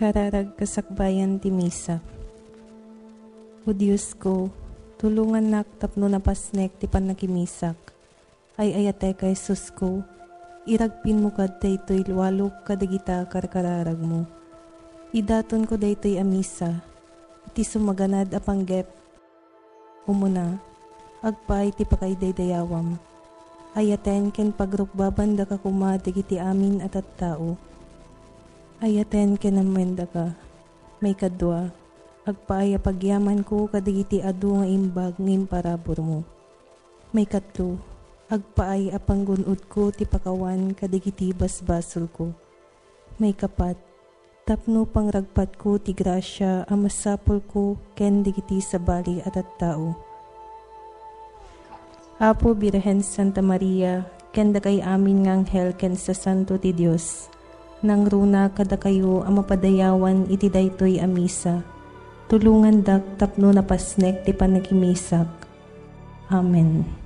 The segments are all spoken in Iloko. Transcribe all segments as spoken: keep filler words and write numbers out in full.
Kararag kasakbayan ti Misa. O Diosko, tulongannak tapno napasnek ti pannakimisak. Ay-ayatek a Jesusko, iragpinmo kad daytoy lualok kadagita karkararagmo. Idatonko daytoy a Misa iti sumaganad a panggep. Umuna, agpaay ti pakaidaydayawam. Ayaten ken pagrukbabandaka koma dagiti amin a tattao. Ayaten ken ammoendaka. Maikadua, agpaay a pagyamanko kadagiti adu nga imbag nga imparaburmo. Maikatlo, agpaay a panggun-odko ti pakawan kadagiti basbasolko. Maikapat, tapno pangragpatko ti grasia a masapulko ken dagiti sabali a tattao. Apo Birhen Santa Maria, ken dakay amin nga anghel ken sasanto ti Dios, nangruna kadakayo a mapadayawan iti daytoy a Misa. Tulongandak tapno napasnek ti pannakimisak. Amen.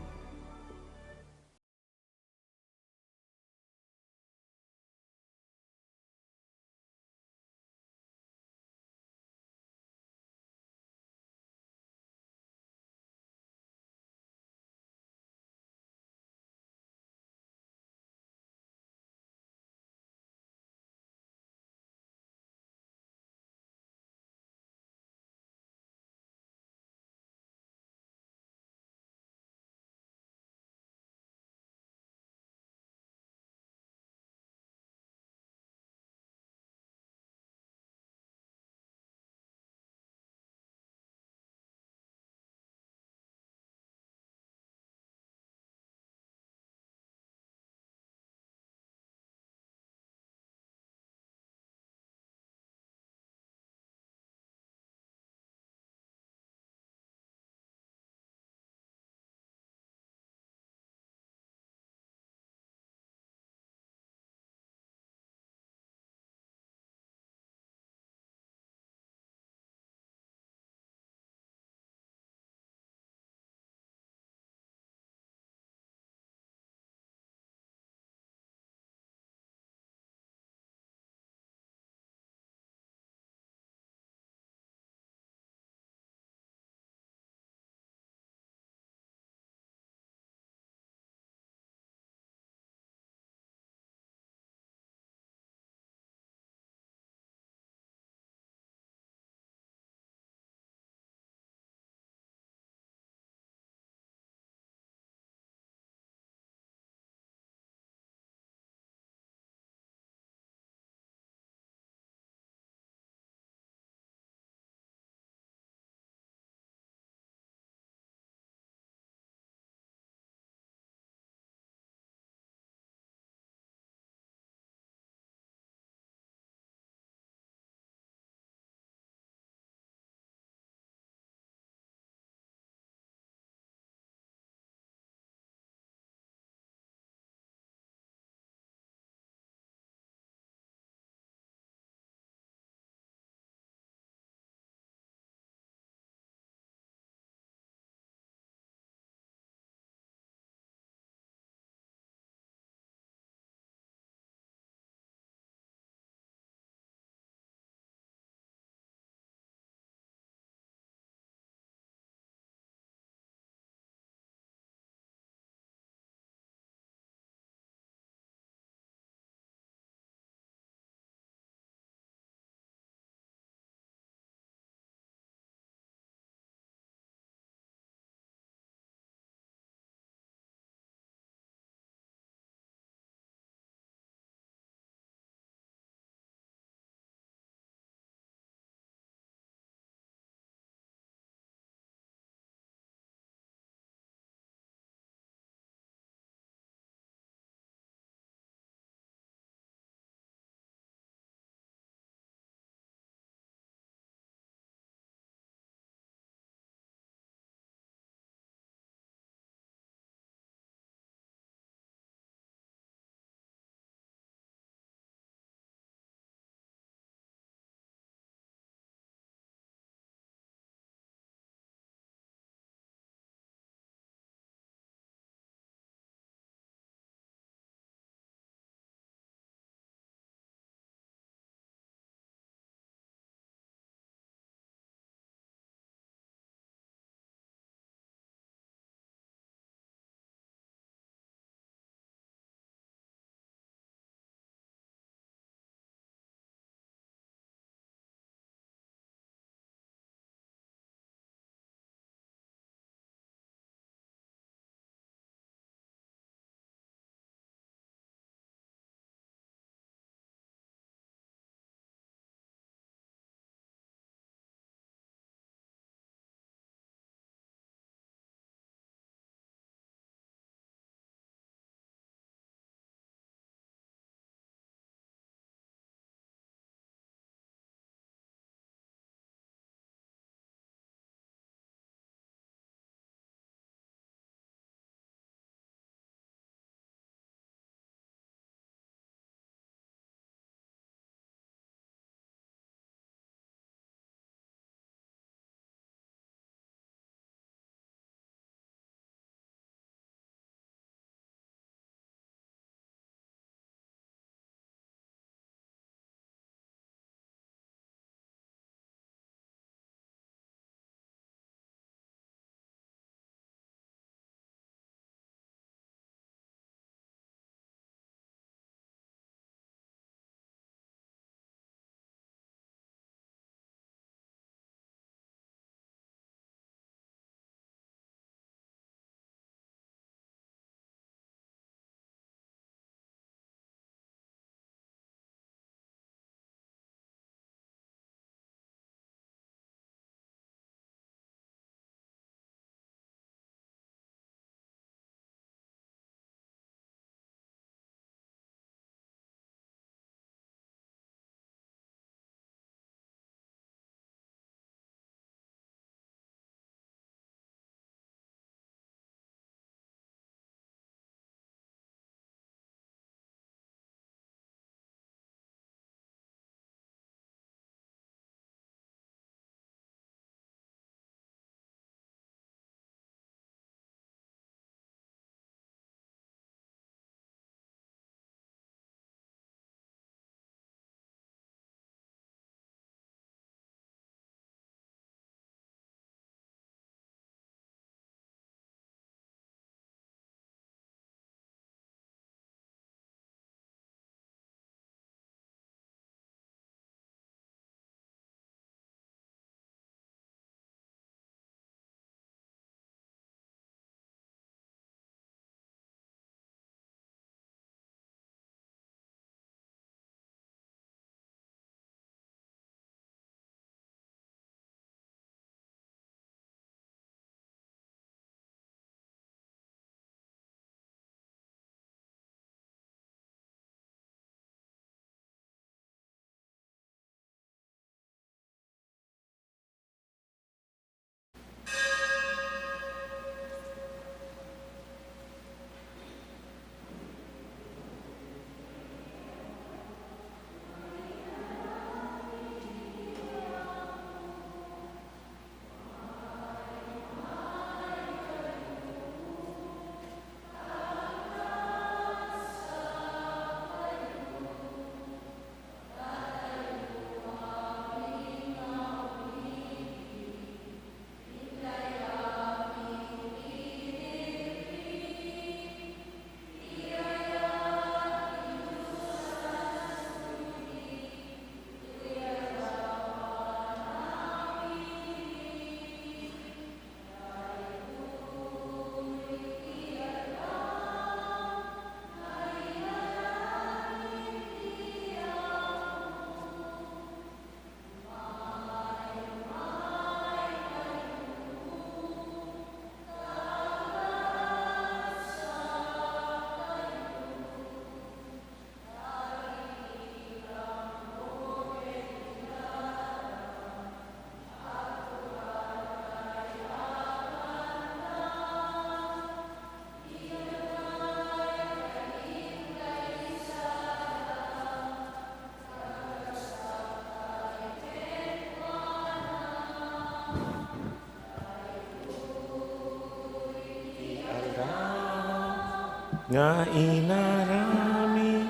nga inaramid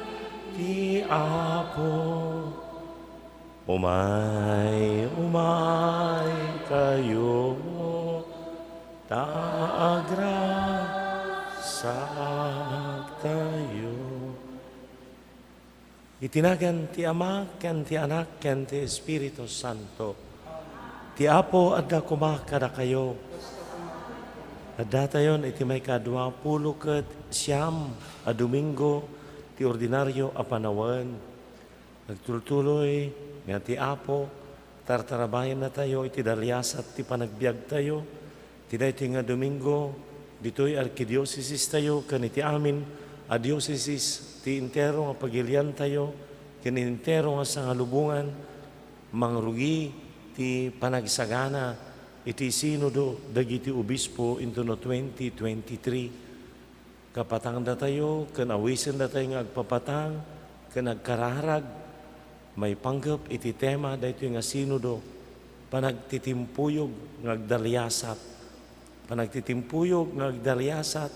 ti Apo. Umay, umay kayo, ta agrasaktayo. Iti nagan ti Ama, ken ti Anak, ken ti Espiritu Santo. Ti Apo adda koma kadakayo. Addatayon iti maikadua pulo ket siam a Domingo ti ordinario a panawen. Nagtultuloy nga ti Apo tartarabayennatayo iti daliasat ti panagbiagtayo. Ti daytoy nga Domingo, ditoy arkidiosesistayo ken iti amin a diosesis ti entero nga pagiliantayo ken entero nga sangalubongan, mangrugi ti panagsagana iti Sinodo dagiti Obispo intono twenty twenty-three. Kapatangdatayo ken awisendatayo nga agpapatang ken agkararag maipanggep iti tema daytoy nga Sinodo, panagtitimpuyog nga agdaliasat. Panagtitimpuyog nga agdaliasat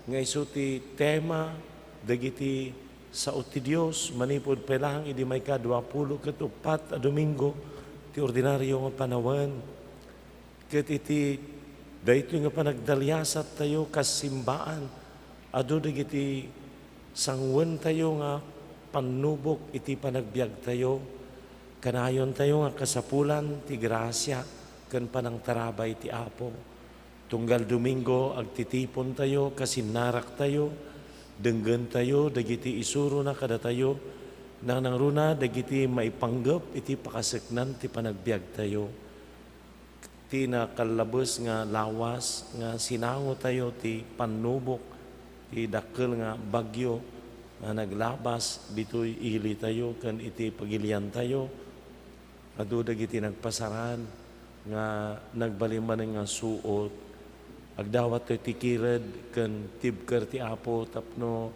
nga isu ti tema dagiti sao ti Dios manipud pay laeng idi maikadua pulo ket uppat a Domingo ti ordinario nga panawen. Ket iti daytoy nga panagdaliasattayo kas simbaan, adu dagiti sanguentayo nga pannubok iti panagbiagtayo. Kanayontayo nga kasapulan ti grasia ken panangtarabay ti Apo. Tunggal Domingo, agtitipontayo kas innaraktayo, denggentayo dagiti isurona kadatayo, nangnangruna dagiti maipanggep iti pakaseknan ti panagbiagtayo. Ti nakallabes nga lawas nga sinangotayo ti pannubok ti dakkel nga bagyo nga naglabas ditoy ilitayo ken iti pagiliantayo. Adu dagiti nagpasaran nga nagbalin manen nga suot. Agdawatto ti kired ken tibker ti Apo tapno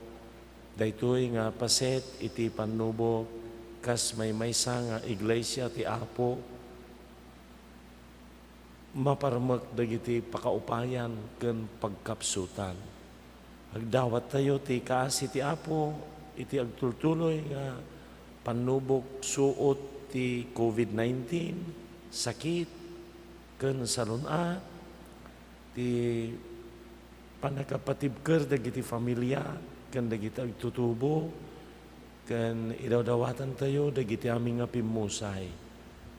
daytoy nga paset iti pannubok kas maymaysa nga iglesia ti Apo. Maparmek dagiti pakaupayan ken pagkapsutan. Agdawattayo ti kaasi ti Apo iti agtultuloy nga pannubok suot ti covid nineteen, sakit, ken salun-at, ti pannakapatibker dagiti familia ken dagiti agtutubo, ken idawdawatantayo dagiti amin nga pimmusay.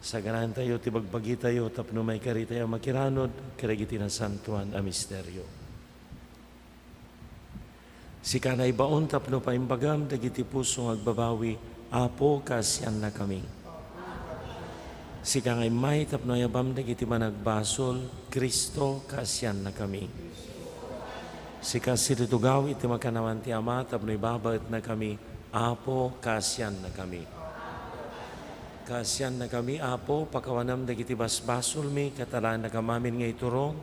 Saganaentayo ti bagbagitayo tapno maikaritayo a makiranod kadagiti nasantoan a misterio. Sika naibaon tapno paimbagam dagiti puso nga agbabawi, Apo, kaasiannakami. Sika nga immay tapno ayabam dagiti managbasol, Cristo, kaasiannakami. Sika sidudugaw iti makannawan ti Ama tapno ibabaetnakami, Apo, kaasiannakami. Kaasiannakami, Apo, pakawanam dagiti basbasolmi ket alaennakam amin nga iturong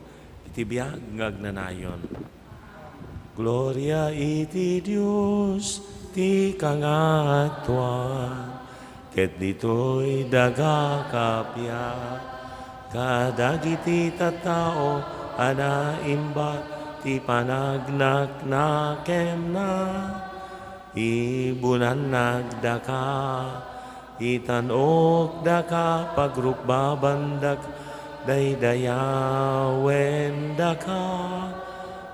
iti biag nga agnanayon. Gloria iti Dios ti kangatoan, ket ditoy daga kappia kadagiti tattao a naimbag ti panagnaknakenna. Ibunannagdaka, itan-okdaka, pagrukbabandak, daydayawendaka.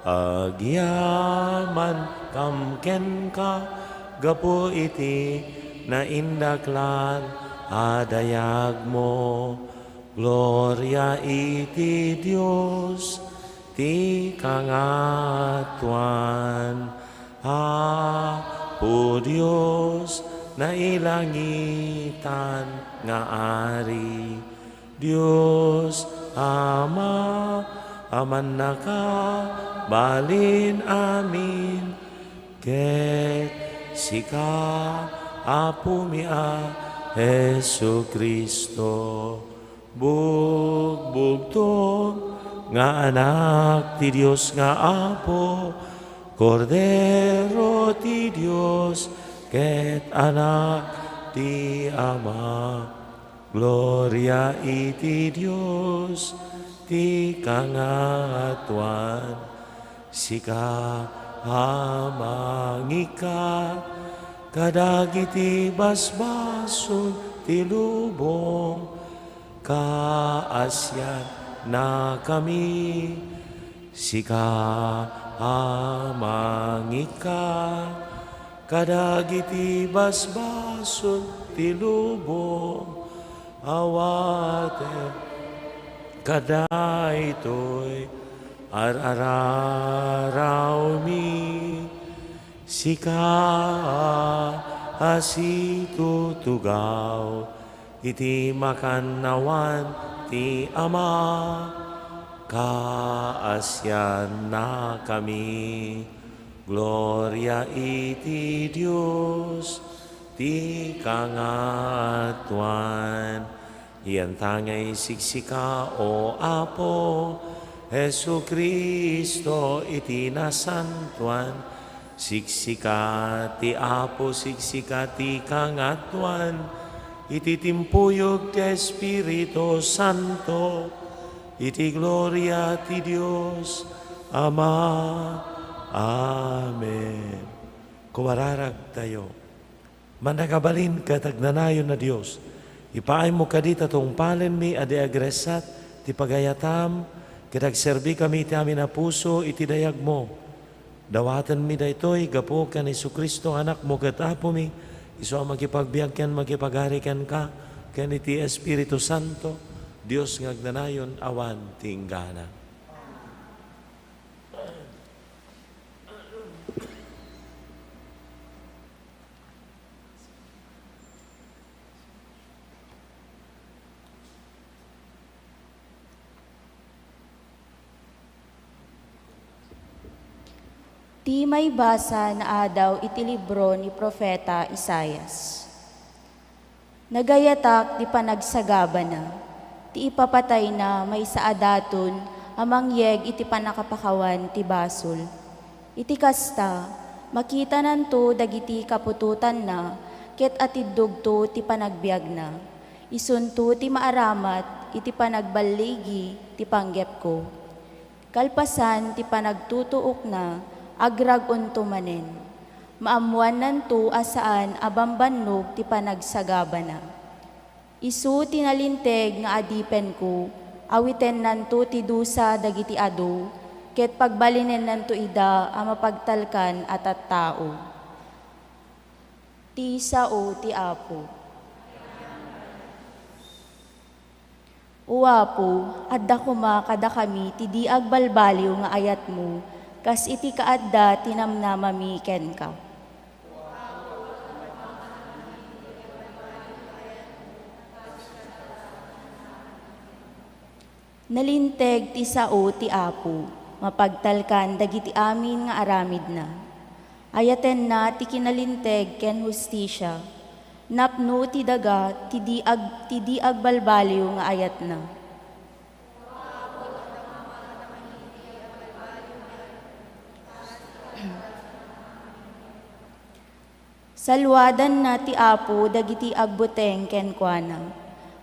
Agyamankam kenka gapu iti naindaklan a dayagmo. Gloria iti Dios ti kangatoan. Apo Dios, nailangitan nga Ari, Dios Ama a mannakabalin amin, ket sika, Apomi a Jesu-Cristo, bugbugtong nga Anak ti Dios nga Apo, Kordero ti Dios, ket Anak ti Ama. Gloria iti Dios ti kangatoan. Sika, Amangika kadagiti basbasol ti lubong, kaasiannakami. Sika, amangika kadagiti basbasol ti lubong, awaten kadaytoy ar-ararawmi. Sika a situtugaw iti makannawan ti Ama, kaasiannakami. Gloria iti Dios ti kangatuan. Iyan ta nga isiksika, O Apo Jesu-Cristo, iti nasantoan. Siksika ti Apo, siksika ti kangatuan, iti timpuyog ti Espiritu Santo, iti gloria ti Dios Ama. Amen. Kumararagtayo. Manangabalin ket agnanayon a Dios, ipaaymo kadi ta tungpalenmi a di agressat ti pagayatam, ket agserbikami iti amin a puso iti dayagmo. Dawatenmi daytoy gapu ken Jesu-Cristo nga Anakmo ket Apomi, isu a makipagbiag ken makipagari kenka, ken iti Espiritu Santo, Dios nga agnanayon awan ti inggana. Ti maibasa naadaw iti libro ni Profeta Isaias. Nagayatak ti panagsagabana, ti ipapatayna maysa a daton a mangyeg iti pannakapakawan ti basol. Iti kasta, makitananto dagiti kaputotanna ket atiddogto ti panagbiagna. Isunto ti maaramat iti panagballigi ti panggepko. Kalpasan ti panagtutuokna, agrag-onto manen. Maammoannanto a saan a bambannog ti panagsagabana. Isu ti nalinteg nga adipenko, awitennanto ti dusa dagiti adu, ket pagbalinennanto ida a mapagtalkan a tattao. Ti sao ti Apo. O Apo, adda koma kadakami ti di agbalbaliw nga ayatmo, kas iti kaadda ti namnamami kenka. Nalinteg ti sao ti Apo, mapagtalkan dagiti amin nga aramidna. Ayatenna ti kinalinteg ken hustisia. Napno ti daga ti di ag-, ti di agbalbaliw nga ayatna. Saluadanna ti Apo dagiti agbuteng kenkuana.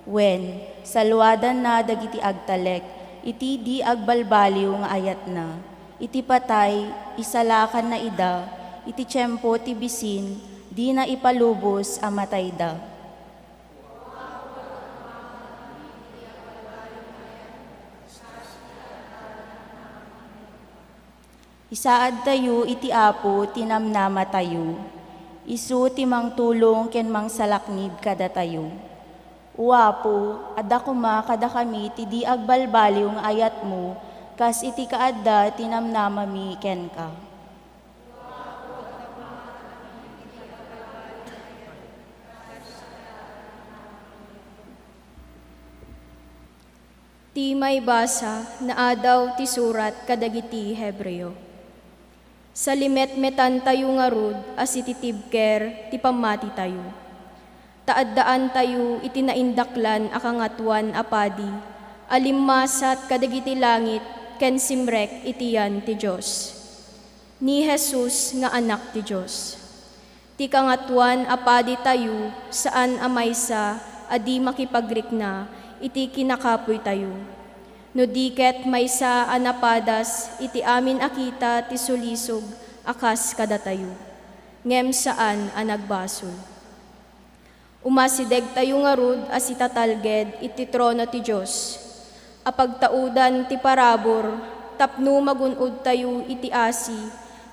Wen, saluadanna dagiti agtalek iti di agbalbaliw nga ayatna. Iti patay, isalakanna ida, iti tiempo ti bisin, dina ipalubos a matayda. Isaadtayo iti Apo ti namnamatayo. Isu ti mangtulong ken mangsalaknib kadatayo. O Apo, adda koma kadakami ti di agbalbaliw nga ayatmo, kas iti kaadda ti namnamami kenka. Ti maibasa naadaw ti surat kadagiti Hebreo. Salimetmetantayo ngarud a sititibker ti pammatitayo. Ta addaantayo iti naindaklan a Kangatoan a Padi a limmasat kadagiti langit ken simrek iti yan ti Dios. Ni Jesus nga Anak ti Dios. Ti Kangatoan a Paditayo, saan a maysa a di makipagrikna iti kinakapuy tayo. No di ket maysa a napadas iti amin a kita ti sulisog a kas kadatayo, ngem saan a nagbasol. Umasidegtayo ngarud a sitatalged iti trono ti Dios, a pagtaudan ti parabur tapno magun-odtayo iti asi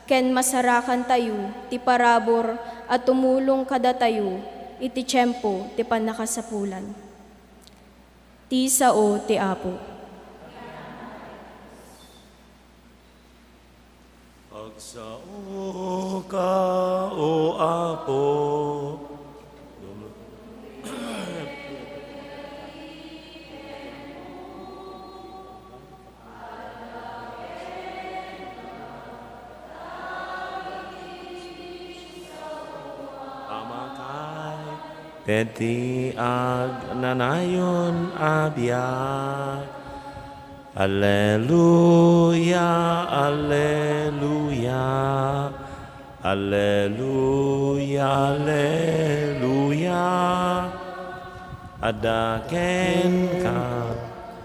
ken masarakantayo ti parabur a tumulong kadatayo iti tiempo ti pannakasapulan. Ti sao ti Apo. Agsaoka, O Apo. Amakay, deti agnanayon a biag. Alleluia, alleluia, alleluia, alleluia. Adda kenka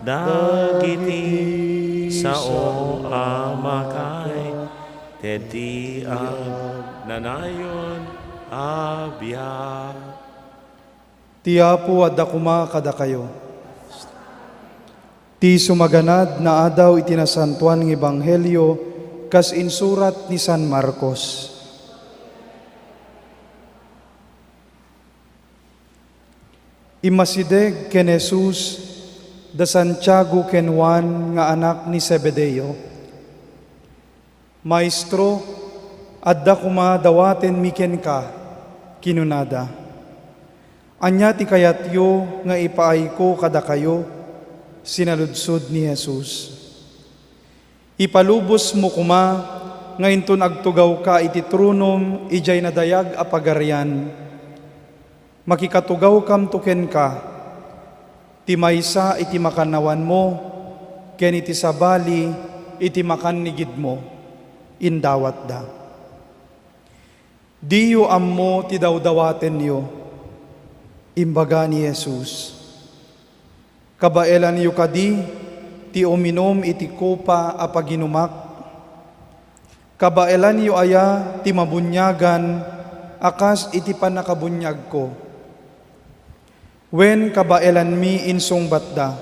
dagiti sao a makay, deti agnanayon a biag. Ti Apo adda koma kadakayo. Ti sumaganad nga adaw iti Nasantoan nga Ebanghelio kas insurat ni San Marcos. Immasideg ken Jesus da Santiago ken Juan nga anak ni Zebedeo. "Maestro, adda koma dawatenmi kenka," kinunada. "Ania ti kayatyo nga ipaayko kadakayo?" sinaludsod ni Jesus. "Ipalubosmo koma nga inton agtugawka iti tronom idiay nadayag a pagarian, makikatugawkamto kenka, ti maysa iti makannawanmo ken iti sabali iti makannigidmo," indawatda. "Diyo ammo ti dawdawatenyo," imbaga ni Jesus. "Kabaelanyo kadi ti uminum iti kopa a paginumak? Kabaelanyo aya ti mabuniagan a kas iti pannakabuniagko?" Wen kabaelanmi, insungbatda,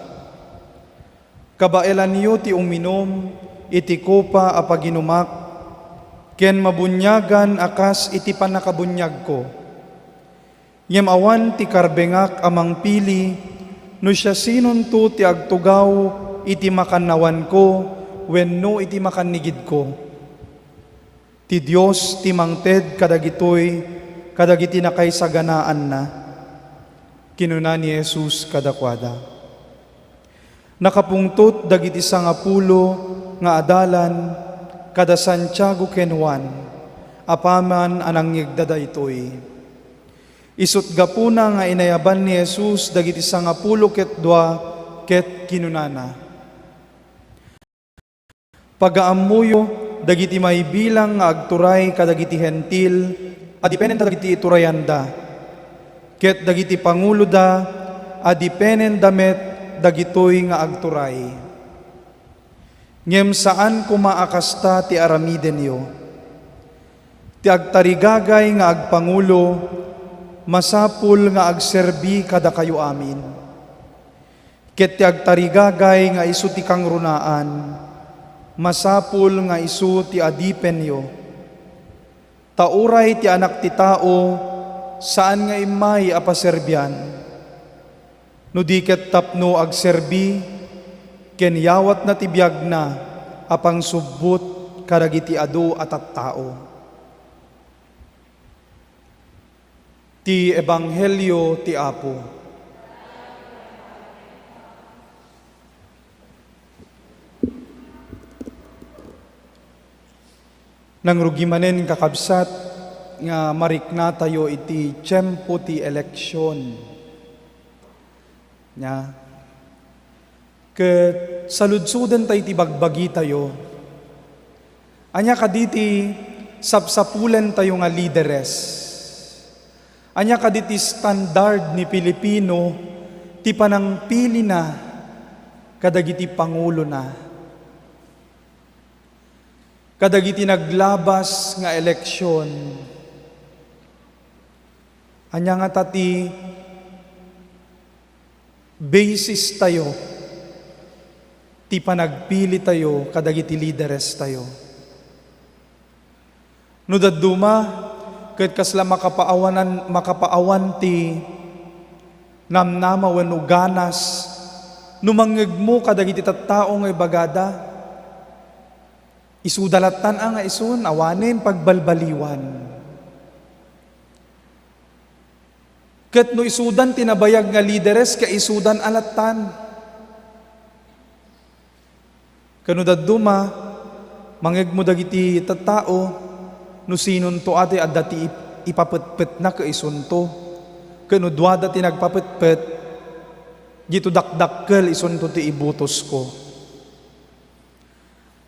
"Kabaelanyo ti uminum iti kopa a paginumak ken mabuniagan a kas iti pannakabuniagko. Ngem awan ti karbengak a mangpili no siasinonto ti agtugaw iti makannawanko wenno iti makannigidko. Ti Dios ti mangted kadagitoy kadagiti nakaisaganaanna," kinuna ni Jesus kadakuada. Nakapungtot dagiti sangapulo nga adalan kada Santiago ken Juan apaman a nangngegda daytoy. Isut' gapuna nga inayaban ni Jesus dagiti sangapulo ket dua ket kinunana, "Pagaammoyo dagiti maibilang nga agturay kadagiti Hentil a dipenenda dagiti iturayanda, ket dagiti panguloda a dipenenda met dagitoy nga agturay. Ngem saan koma a kasta ti aramidenyo. Ti agtarigagay nga agpangulo, masapul nga agserbi kadakayo amin. Ket ti agtarigagay nga isu ti kangrunaan, masapul nga isu ti adipenyo. Ta uray ti Anak ti Tao, saan nga immay a paserbian, no di ket tapno agserbi ken yawatna ti biagna a pangsubbot kadagiti adu a tattao." Ti Ebanghelio ti Apo. Nangrugi manen, kakabsat, nga mariknatayo iti tiempo ti eleksion. Nia, ket saludsodentayo iti bagbagitayo. Ania kadi ti sapsapulentayo nga lideres? Ania kadi ti standard ni Pilipino ti panangpilina kadagiti pangulona? Kadagiti naglabas nga eleksion, ania ngata ti basis tayo ti panagpili tayo kadagiti lideres tayo? No dadduma, ket kasla makapaawanan, makapaawan ti namnama wenno ganas no mangngegmo kadagiti tattao nga ibagada. Isuda lattan a nga isun, awanen pagbalbaliwan. Ket no isudan ti nabayag nga lideres, kaisudan a lattan. Ket no dadduma, mangngegmo dagiti tattao, no sinonto a ti adda ti ip-, ipapetpetna ket isunto. Ket no duada ti nagpapetpet, dito dakdakkel isunto ti ibutosko.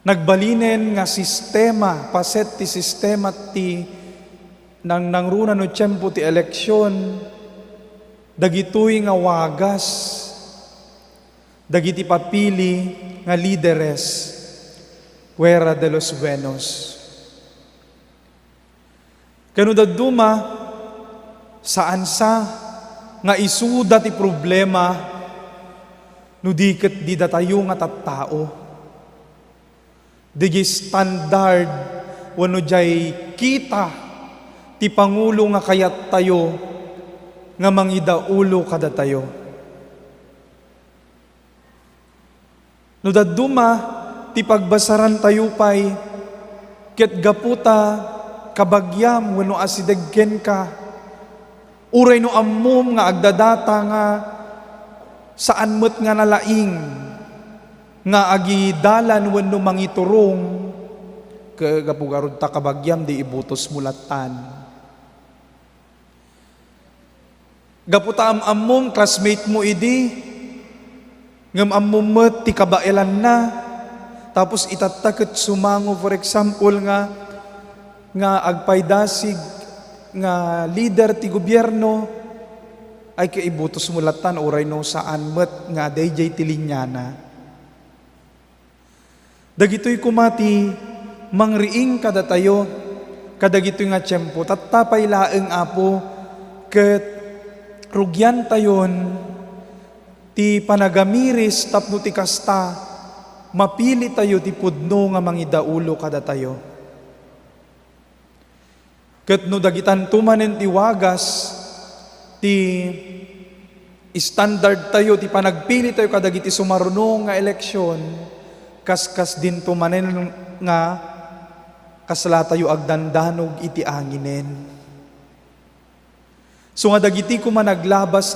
Nagbalinen nga sistema, paset ti sistema ti nang-, nangruna no tiempo ti eleksion, dagitoy nga wagas dagiti papili nga lideres, fuera de los buenos. Ket no dadduma, saan sa nga isuda ti problema no di ket didatayo nga tattao. Dagiti standard wenno diay kita ti pangulo nga kayattayo nga mangidaulo kadatayo. No dadduma ti pagbasarantayo pay, ket gapu ta kabagiam wenno asideg kenka, uray no ammom nga agdadata nga saan met nga nalaing nga agidalan wenno mangiturong, ket gapu garud ta kabagiam di ibutosmo lattan. Gapu ta am-ammom, classmate mo idi, ngem ammom met ti kabaelanna, tapos itatta ket sumango, for example, nga, nga agpaydasig nga leader ti gobierno, ay kaibutosmo lattan uray no saan met nga daydiay ti liniana. Dagitoy koma ti mangriing kadatayo kadagitoy nga tiempo. Tatta pay laeng, Apo, ket rugiantayon ti panagamiris tapno ti kasta, mapilitayo ti pudno nga mangidaulo kadatayo. Ket no dagitanto manen ti wagas ti standard tayo, ti panagpili tayo kadagiti sumaruno nga eleksion, kaskasdinto manen nga kasla tayo agdandanog iti anginen. So nga dagiti koma naglabas